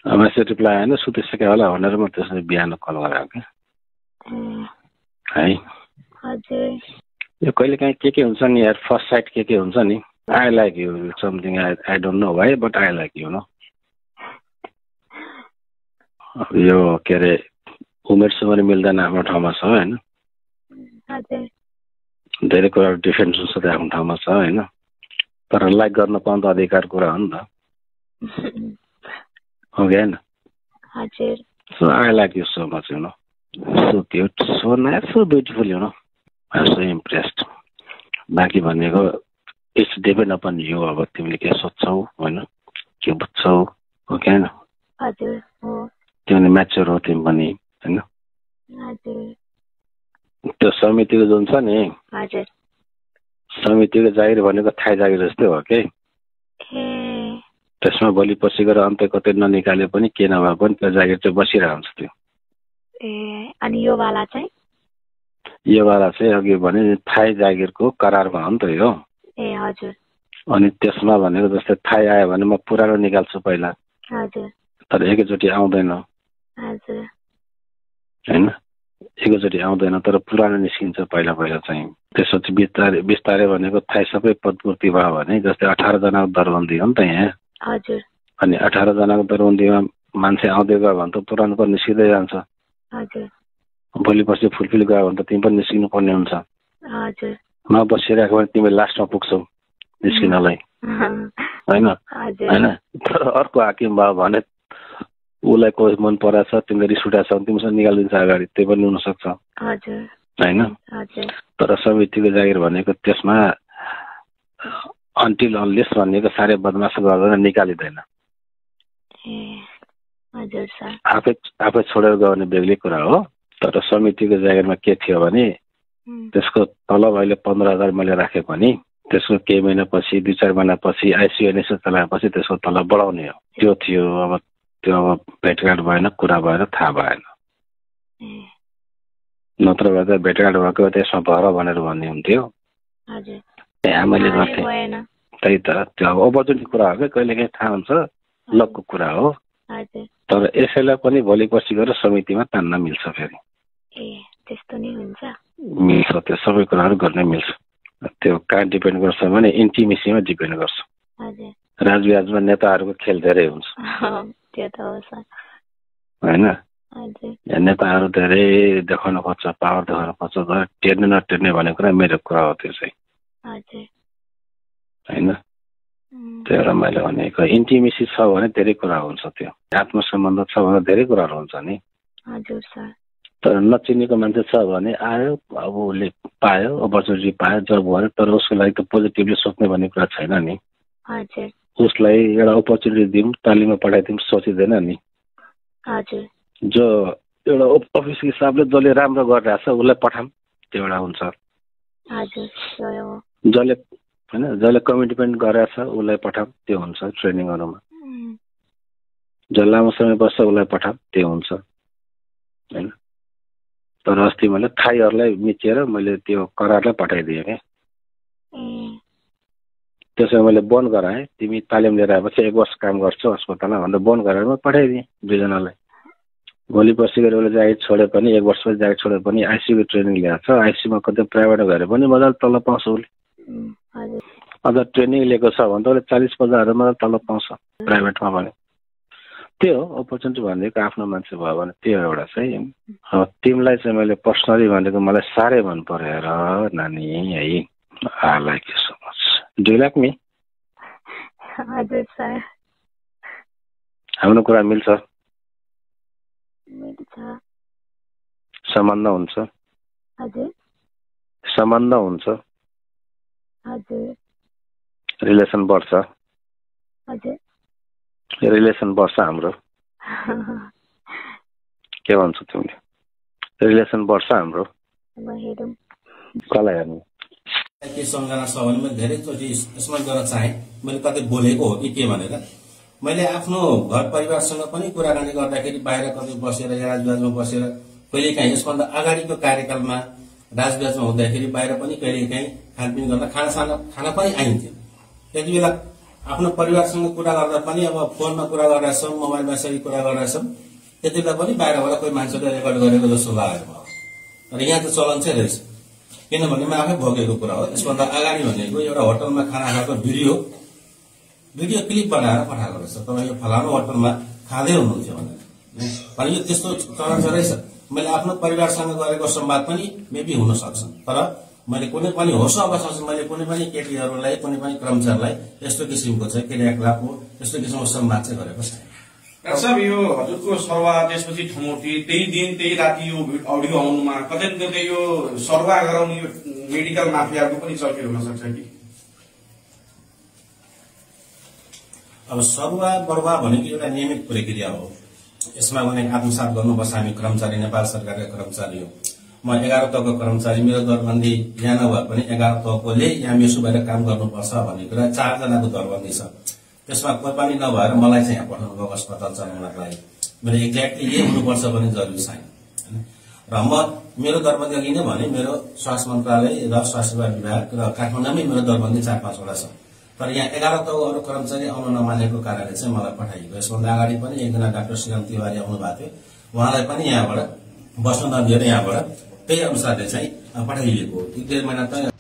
Message reply आएन, सुतिसक्यो होला भनेर म त्यसरी बिहान कल गरेको है। यो कहिले काहीँ के हुन्छ नि यार, फर्स्ट साइट के हुन्छ नि, I like you something, I don't know why but I like you no. यो के अरे उमेर सुमेर मिल्दैन, आफ्नो ठाउँमा छ होइन, धेरै कुरा डिफ्रेन्स हुन्छ त आफ्नो ठाउँमा छ होइन, तर लाइक गर्न पाउनु त अधिकार कुरा हो नि त, हो कि होइन? So I like you so much, you know. So cute, so nice, so beautiful, you know. I'm so impressed. बाँकी भनेको इट्स डिपेन्ड अपन यु, अब तिमीले के सोच्छौ होइन, के बुझ्छौ, हो कि होइन? तिमीले म्याच्योर हो तिमी पनि होइन। त्यो समितिको जुन छ नि, समितिको जागिर भनेको थाई जागिर जस्तै हो कि, त्यसमा भोलि पछि गएर अन्त कतै ननिकाले पनि के नभए पनि त्यो जागिर चाहिँ बसिरहन्छ त्यो। अनि यो वाला चाहिँ अघि भने थाई जागिरको करारमा हो नि त यो। अनि त्यसमा भनेको जस्तै थाई आयो भने म पुरानो निकाल्छु पहिला, तर एकैचोटि आउँदैन होइन, एकैचोटि आउँदैन तर पुरानो निस्किन्छ पहिला पहिला चाहिँ। त्यसपछि बिस्तारै बिस्तारै भनेको थाई सबै पदपूर्ति भयो भने जस्तै 18 जनाको दरबन्दी हो नि त यहाँ। अनि 18 जनाको दरबन्दीमा मान्छे आउँदै गयो भने त पुरानो पनि निस्किँदै जान्छ। भोलि पछि फुलफिल गयो भने त तिमी पनि निस्किनु पर्ने हुन्छ। नबसिरहेको भने तिमी लास्टमा पुग्छौ निस्किनलाई होइन होइन। तर अर्को हाकिम भयो भने उसलाई कोही मन पराछ, तिमीले रिस उठाएको छ भने तिमीसँग निकालिदिन्छ अगाडि, त्यो पनि हुनसक्छ होइन। तर समितिको जागिर भनेको त्यसमा अन्टिल अनलेस भनेको साह्रै बदमास गर्दैन, निकालिँदैन। आफै छोडेर गयो भने बेग्लै कुरा हो। तर समितिको जागिरमा के थियो भने त्यसको तलब अहिले 15,000 मैले राखेँ भने त्यसको केही महिनापछि 2-4 महिनापछि आइसिएनएस चलाएपछि त्यसको तलब बढाउने हो, त्यो थियो। अब त्यो अब भेटघाट भएन, कुरा भएर थाहा भएन, नत्र भए त भेटघाट भएको त्यसमा भर भनेर भन्ने हुन्थ्यो। मैले गर्थेँ त्यही त, त्यो अब अपर्च्युनिटी कुरा हो क्या, कहिले काहीँ थाहा हुन्छ लकको कुरा हो। तर यसैलाई पनि भोलि पछि गएर समितिमा तान्न मिल्छ, फेरि मिल्छ, त्यो सबै कुराहरू गर्ने मिल्छ। त्यो कहाँ डिपेन्ड गर्छ भने इन्टिमेसीमा डिपेन्ड गर्छ। राजब्याजमा नेताहरूको खेल धेरै हुन्छ होइन। नेताहरू धेरै देखाउन खोज्छ, पावर देखाउन खोज्छ, तर टेर्ने नटेर्ने भन्ने कुरा मेरो कुरा हो त्यो चाहिँ होइन। त्यो एउटा मैले भनेको इन्टिमेसी छ भने धेरै कुरा हुन्छ, त्यो आत्मसम्बन्ध छ भने धेरै कुराहरू हुन्छ नि। तर नचिनेको मान्छे छ भने आयो, अब उसले पायो, अपर्च्युनिटी पायो, जब भयो, तर उसको लागि त पोजिटिभली सोच्ने भन्ने कुरा छैन नि। उसलाई एउटा अपर्च्युनिटी दिउँ, तालिममा पठाइदिउँ सोचिँदैन नि। जो एउटा अफिसको हिसाबले जसले राम्रो गरिरहेछ उसलाई पठाऊँ, त्यो एउटा हुन्छ। जसले होइन, जसले कमिटमेन्ट गरेछ उसलाई पठाऊँ, त्यो हुन्छ ट्रेनिङहरूमा। जो लामो समय बस्छ उसलाई पठाऊँ, त्यो हुन्छ होइन। तर अस्ति मैले थाईहरूलाई मिचेर मैले त्यो करारलाई पठाइदिएँ क्या। त्यसो मैले बन्द गराएँ, तिमी तालिम लिएर आएपछि 1 वर्ष काम गर्छु अस्पतालमा भनेर बन्द गराएर म पठाइदिएँ 2 जनालाई। भोलि पछि गएर उसले जागिर छोडे पनि 1 वर्षपछि जागिर छोडे पनि आइसियूको ट्रेनिङ ल्याएको छ, आइसियूमा कतै प्राइभेट गरे पनि मजाले तलब पाउँछ उसले। अझ ट्रेनिङ लिएको छ भने त उसले 40,000 मजाले तलब पाउँछ प्राइभेटमा भने। त्यो हो अपर्च्युनिटी भनेको, आफ्नो मान्छे भयो भने त्यो एउटा चाहिँ। तिमीलाई चाहिँ मैले पर्सनली भनेको मलाई साह्रै मन परेर नानी है, I like you so much. Do you like me? हाम्रो कुरा मिल्छ, सम्बन्ध हुन्छ, सम्बन्ध हुन्छ, रिलेसन बढ्छ, रिलेसन बढ्छ हाम्रो। के भन्छौ तिमीले? रिलेसन बढ्छ हाम्रो। कसलाई हेर्नु? के सम्झना छ भने मैले धेरैचोटि स्मरण गर्न चाहेँ, मैले कतै बोलेको हो कि के भनेर। मैले आफ्नो घर परिवारसँग पनि कुराकानी गर्दाखेरि बाहिर कतै बसेर या राजब्याजमा बसेर कहिलेकाहीँ यसभन्दा अगाडिको कार्यकालमा राजब्याजमा हुँदाखेरि बाहिर पनि कहिलेकाहीँ खानपिन गर्न खाना पनि आइन्थ्यो। त्यति बेला आफ्नो परिवारसँग कुरा गर्दा पनि अब फोनमा कुरा गरिरहेछौँ, मोबाइलमा यसरी कुरा गरिरहेछौँ, त्यति बेला पनि बाहिरबाट कोही मान्छेले रेकर्ड गरेको जस्तो लागेको भयो। र यहाँ त चलन चाहिँ रहेछ, किनभने म आफै भोगेको कुरा हो। यसभन्दा अगाडि भनेको एउटा होटलमा खाना खाएको भिडियो क्लिप बनाएर पठाएको रहेछ, तपाईँ यो फलानु होटलमा खाँदै हुनुहुन्थ्यो भनेर। यो त्यस्तो चलन चाहिँ रहेछ। मैले आफ्नो परिवारसँग गरेको संवाद पनि मेबी हुन सक्छ, तर मैले कुनै पनि होस् अवस्थामा मैले कुनै पनि केटीहरूलाई, कुनै पनि कर्मचारीलाई यस्तो किसिमको चाहिँ क्रियाकलापको यस्तो किसिमको संवाद चाहिँ गरेको छैन। डाक्टर साहब, यो हजुरको सरुवा त्यसपछि ठमोटी त्यही दिन त्यही राति यो अडियो आउनुमा कतै न कतै यो सरुवा गराउने यो मेडिकल माफियाको पनि चर्कित हुन सक्छ कि? अब सरुवा बरुवा भनेको एउटा नियमित प्रक्रिया हो। यसमा भने आत्मसात गर्नुपर्छ। हामी कर्मचारी, नेपाल सरकारका कर्मचारी हो। म 11 तहको कर्मचारी, मेरो दरबन्दी यहाँ नभए पनि 11 तहकोले यहाँ मेसु भएर काम गर्नुपर्छ भन्ने कुरा 4 जनाको दरबन्दी छ। त्यसमा कोही पनि नभएर मलाई चाहिँ यहाँ पठाउनु भयो अस्पताल चलाउनको लागि। मेरो एक्ज्याक्टली यही हुनुपर्छ भने जरुरी छैन। र म मेरो दरबन्दी अघि नै भने मेरो स्वास्थ्य मन्त्रालय र स्वास्थ्य सेवा विभाग र काठमाडौँमै मेरो दरबन्दी 4-5 वटा छ। तर यहाँ 11 तहको अरू कर्मचारी आउन नमानेको कारणले चाहिँ मलाई पठाइएको। यसभन्दा अगाडि पनि एकजना डाक्टर श्रीराम तिवारी आउनु भएको थियो, उहाँलाई पनि यहाँबाट बस्न नदिएर यहाँबाट त्यही अनुसारले चाहिँ पठाइएको। 1.5 महिना त